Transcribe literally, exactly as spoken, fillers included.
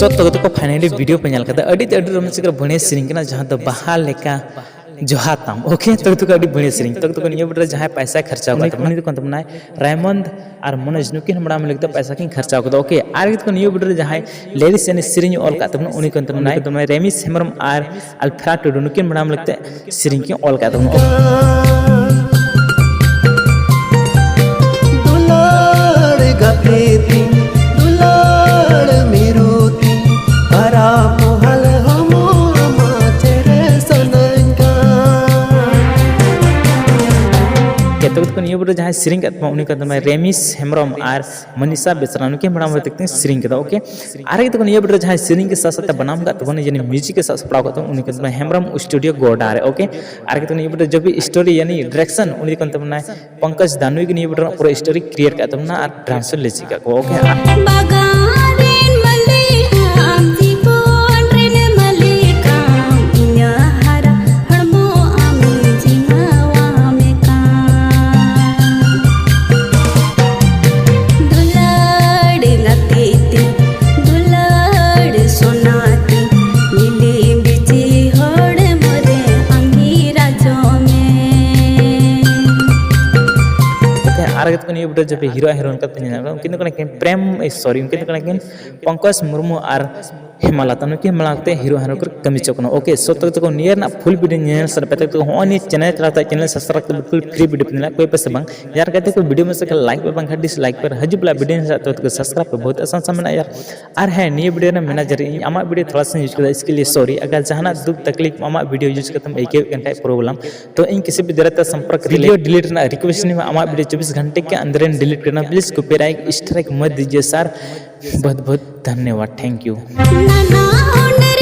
ᱛᱚ ᱛᱚ ᱛᱚ ᱯᱷᱟᱭᱱᱟᱞᱤ ᱵᱷᱤᱰᱤᱭᱳ ᱯᱮ ᱧᱮᱞ ᱠᱮᱫᱟ, ᱟᱹᱰᱤ ᱟᱹᱰᱤ ᱨᱳᱢᱟᱱᱥᱤᱠ ᱟᱨ ᱵᱷᱟᱹᱲᱤᱭᱟᱹ ᱥᱮᱨᱮᱧ ᱠᱟᱱᱟ, ᱡᱟᱦᱟᱸ ᱫᱚ ᱵᱟᱦᱟ ᱞᱮᱠᱟ ᱡᱚᱦᱟ ᱛᱟᱢ᱾ ᱳᱠᱮ, ᱛᱚ ᱛᱚ ᱟᱹᱰᱤ ᱵᱷᱟᱹᱲᱤᱭᱟᱹ ᱥᱮᱨᱮᱧ᱾ ᱛᱚ ᱛᱚ ᱱᱤᱭᱟᱹ ᱵᱷᱤᱰᱤᱭᱳ ᱨᱮ ᱡᱟᱦᱟᱸᱭ ᱯᱟᱭᱥᱟᱭ ᱠᱷᱚᱨᱪᱟ ᱟᱠᱟᱫ ᱛᱟᱵᱚᱱᱟ, ᱩᱱᱤ ᱫᱚ ᱠᱟᱱ ᱛᱟᱵᱚᱱᱟᱭ ᱨᱟᱭᱢᱚᱱᱫ ᱟᱨ ᱢᱚᱱᱳᱡᱽ, ᱱᱩᱠᱤᱱ ᱦᱚᱸ ᱢᱟᱲᱟᱝ ᱞᱟᱹᱜᱤᱫ ᱛᱮ ᱯᱟᱭᱥᱟ ᱠᱤᱱ ᱠᱷᱚᱨᱪᱟ ᱟᱠᱟᱫᱟ᱾ ᱳᱠᱮ, ᱟᱨ ᱱᱤᱭᱟᱹ ᱵᱷᱤᱰᱤᱭᱳ ᱨᱮ ᱡᱟᱦᱟᱸᱭ ᱞᱤᱨᱤᱠᱥ ᱭᱟᱱᱤ ᱥᱮᱨᱮᱧ ᱚᱞ ᱠᱟᱫ ᱛᱟᱵᱚᱱᱟ, ᱩᱱᱤ ᱠᱟᱱ ᱛᱟᱵᱚᱱᱟᱭ ᱨᱮᱢᱤᱥ ᱦᱮᱢᱵᱨᱚᱢ ᱟᱨ ᱟᱞᱯᱷᱨᱟ ᱴᱩᱰᱩ, ᱱᱩᱠᱤᱱ ᱢᱟᱲᱟᱝ ᱞᱟᱹᱜᱤᱫ ᱛᱮ ᱥᱮᱨᱮᱧ ᱠᱤᱱ ᱚᱞ ᱠᱟᱫ ᱛᱟᱵᱚᱱᱟ᱾ ᱫᱩᱞᱟᱹᱲ ᱜᱟᱛᱮ ᱛᱤᱧ, ᱫᱩᱞᱟᱹᱲ ᱢᱤᱨᱩ ᱛᱤᱧ, ᱦᱟᱨᱟ ᱯᱚᱦᱟᱞ ᱦᱚᱢᱚ ᱟᱢᱟ ᱪᱮᱦᱨᱟ ᱥᱟᱱᱟᱧ ᱠᱟᱱ᱾ ᱠᱮᱛᱚᱠ ᱛᱟᱠᱚ ᱱᱤᱭᱟᱹ ᱵᱷᱤᱰᱤᱭᱳ ᱨᱮ ᱡᱟᱦᱟᱸᱭ ᱥᱮᱨᱮᱧ ᱠᱟᱫ ᱛᱟᱵᱚᱱᱟ, ᱩᱱᱤ ᱠᱟᱱ ᱛᱟᱵᱚᱱᱟᱭ ᱨᱮᱢᱤᱥ ᱦᱮᱢᱵᱨᱚᱢ ᱟᱨ ᱢᱚᱱᱤᱥᱟ ᱵᱮᱥᱨᱟ, ᱱᱩᱠᱤᱱ ᱢᱟᱲᱟᱝ ᱛᱮᱠᱤᱱ ᱥᱮᱨᱮᱧ ᱠᱟᱫᱟ᱾ ᱳᱠᱮ, ᱟᱨ ᱛᱟᱠᱚ ᱱᱤᱭᱟᱹ ᱵᱷᱤᱰᱤᱭᱳ ᱨᱮ ᱡᱟᱦᱟᱸᱭ ᱥᱮᱨᱮᱧ ᱠᱚ ᱥᱟᱶ ᱥᱟᱶᱛᱮ ᱵᱟᱱᱟᱢ ᱠᱟᱫ ᱛᱟᱵᱚᱱᱟ, ᱡᱟᱦᱟᱸᱭ ᱢᱤᱭᱩᱡᱤᱠ ᱮ ᱥᱟᱵ ᱥᱟᱯᱲᱟᱣ ᱠᱟᱫ ᱛᱟᱵᱚᱱᱟ, ᱩᱱᱤ ᱠᱟᱱ ᱛᱟᱵᱚᱱᱟᱭ ᱦᱮᱢᱵᱨᱚᱢ ᱥᱴᱩᱰᱤᱭᱳ ᱜᱚᱰᱰᱟ ᱨᱮ᱾ ᱳᱠᱮ, ᱟᱨ ᱛᱟᱠᱚ ᱱᱤᱭᱟᱹ ᱵᱷᱤᱰᱤᱭᱳ ᱨᱮ ᱡᱚᱵᱤ ᱥᱴᱳᱨᱤ ᱭᱟᱱᱤ ᱰᱟᱭᱨᱮᱠᱥᱚᱱ, ᱩᱱᱤ ᱠᱟᱱ ᱛᱟᱵᱚᱱᱟᱭ ᱯᱚᱝᱠᱚᱡᱽ ᱫᱟ, ᱱᱩᱭ ᱜᱮ ᱱᱤᱭᱟᱹ ᱵᱷᱤᱰᱤᱭᱳ ᱨᱮᱱᱟᱜ ᱯᱩᱨᱟᱹ ᱥᱴᱳᱨᱤ ᱠᱨᱤᱭᱮᱴ ᱠᱟᱫ ᱛᱟᱵᱚᱱᱟ ᱟᱨ ᱰᱟᱭᱨᱮᱠᱥᱚᱱ ᱞᱮ ᱪᱮᱫ ᱠᱟᱫ ᱠᱚᱣᱟ᱾ ᱳᱠᱮ, ᱵᱟᱜᱟᱱ ᱨᱮᱱ ᱢᱟᱹᱞᱤ ᱟᱢ, ᱡᱤᱵᱚᱱ ᱨᱮᱱ ᱢᱟᱹᱞᱤᱠ ᱟᱢ, ᱤᱧᱟᱹᱜ ᱦᱟᱨᱟ ᱦᱚᱲᱢᱚ ᱟᱢᱤᱧ ᱡᱤᱢᱟᱣᱟᱢ ᱠᱟᱱ᱾ ᱫᱩᱞᱟᱹᱲ ᱜᱟᱛᱮ ᱛᱮ, ᱫᱩᱞᱟᱹᱲ ᱥᱚᱱᱟ ᱛᱮ, ᱢᱤᱞᱤ ᱵᱤᱪᱤ ᱦᱚᱲᱢᱚ ᱨᱮ ᱟᱢ ᱜᱤᱨᱟ ᱡᱚᱢᱮ᱾ ᱳᱠᱮ, ᱟᱨ ᱠᱟᱛᱮ ᱱᱤᱭᱟᱹ ᱵᱷᱤᱰᱤᱭᱳ ᱡᱟᱦᱟᱸᱭ ᱦᱤᱨᱳ ᱟᱨ ᱦᱤᱨᱳᱭᱤᱱ ᱠᱟᱛᱮ ᱧᱮᱞ ᱧᱟᱢᱚᱜ ᱠᱟᱱᱟ, ᱩᱱᱠᱤᱱ ᱫᱚ ᱠᱟᱱᱟ ᱠᱤᱱ ᱯᱨᱮᱢ, ᱮ, ᱥᱚᱨᱤ, ᱩᱱᱠᱤᱱ ᱫᱚ ᱠᱟᱱᱟ ᱠᱤᱱ ᱯᱚᱝᱠᱚᱡᱽ ᱢᱩᱨᱢᱩ ᱟᱨ ᱦᱮᱢᱟᱞᱟᱛᱟ, ᱱᱩᱠᱤᱱ ᱦᱮᱢᱟᱞᱟᱛᱟ ᱦᱤᱨᱳ ᱦᱤᱨᱳᱭᱤᱱ ᱠᱚ ᱠᱟᱹᱢᱤ ᱦᱚᱪᱚ ᱠᱟᱱᱟ᱾ ᱳᱠᱮ, ᱥᱳ ᱛᱚ ᱛᱟᱠᱚ ᱱᱤᱭᱟᱹ ᱨᱮᱱᱟᱜ ᱯᱷᱩᱞ ᱵᱷᱤᱰᱤᱭᱳ ᱧᱮᱞ ᱥᱟᱱᱟ ᱯᱮ ᱛᱟᱠᱚ ᱦᱚᱸᱜᱼᱚᱭ ᱱᱤᱭᱟᱹ ᱪᱮᱱᱮᱞ ᱪᱟᱞᱟᱣ ᱠᱟᱛᱮ ᱪᱮᱱᱮᱞ ᱥᱟᱵᱥᱠᱨᱟᱭᱤᱵ ᱠᱟᱛᱮ ᱵᱤᱞᱠᱩᱞ ᱯᱷᱨᱤ ᱵᱷᱤᱰᱤᱭᱳ ᱯᱮ ᱧᱮᱞᱟ, ᱚᱠᱚᱭ ᱯᱮ ᱥᱮ ᱵᱟᱝ? ᱡᱟᱦᱟᱸ ᱞᱮᱠᱟ ᱛᱮᱠᱚ ᱵᱷᱤᱰᱤᱭᱳ ᱢᱮᱥᱮ ᱠᱷᱟᱱ ᱞᱟᱭᱤᱠ ᱯᱮ, ᱵᱟᱝᱠᱷᱟᱱ ᱰᱤᱥᱞᱟᱭᱤᱠ ᱯᱮ, ᱦᱤᱡᱩᱜ ᱵᱮᱞᱟ ᱵᱷᱤᱰᱤᱭᱳ ᱧᱮᱞ ᱥᱟᱱᱟ ᱛᱟᱠᱚ ᱥᱟᱵᱥᱠᱨᱟᱭᱤᱵ ᱯᱮ, ᱵᱚᱦᱩᱛ ᱟᱥᱟᱱ ᱥᱟᱢᱟᱱ ᱭᱟᱨ᱾ ᱟᱨ ᱦᱮᱸ, ᱱᱤᱭᱟᱹ ᱵᱷᱤᱰᱤᱭᱳ ᱨᱮ ᱢᱮᱱᱟᱜ ᱡᱟᱹᱨᱤ ᱤᱧ ᱟᱢᱟᱜ ᱵᱷᱤᱰᱤᱭᱳ ᱛᱷᱚᱲᱟ ᱥᱟᱧ ᱤᱭᱩᱡᱽ ᱠᱮᱫᱟ, ᱤᱥᱠᱮ ᱞᱤᱭᱮ ᱥᱚᱨᱤ᱾ ᱟᱜᱟᱨ ᱡᱟᱦᱟᱱᱟᱜ ᱫᱩᱠ ᱛᱟᱠᱞᱤᱯ ᱟᱢᱟᱜ ᱵᱷᱤᱰᱤᱭᱳ ᱤᱭᱩᱡᱽ ᱠᱟᱛᱮᱢ ᱟᱹᱭᱠᱟᱹᱣᱮᱫ ᱠᱟᱱ ᱠᱷᱟᱡ ᱯᱨᱚᱵᱞᱮᱢ, तो इन किसी भी तरह का संपर्क वीडियो डिलीट ᱨᱮᱱᱟᱜ ᱨᱤᱠᱣᱮᱥᱴ ᱱᱤᱭᱮ ᱟᱢᱟᱜ ᱵᱷᱤᱰᱤᱭᱳ ᱪᱚᱵᱵᱤᱥ ᱜᱷᱚᱱᱴᱮ ᱠᱮ ᱟᱱᱫᱚᱨ ᱤᱧ ᱰᱤᱞᱤᱴ ᱠᱟᱱᱟ, ᱯᱞᱤᱡᱽ ᱠᱚᱯᱤᱨᱟᱭᱤᱴ ᱥᱴᱨᱟᱭᱤᱠ ᱢᱚᱛ ᱫᱤᱡᱤᱭᱮ ᱥᱟᱨ᱾ ᱵᱚᱦᱩᱛ ᱵᱚᱦᱩᱛ ᱫᱷᱚᱱᱭᱚᱵᱟᱫ, thank you। ᱱᱟᱱᱟ ᱦᱩᱱᱟᱹᱨ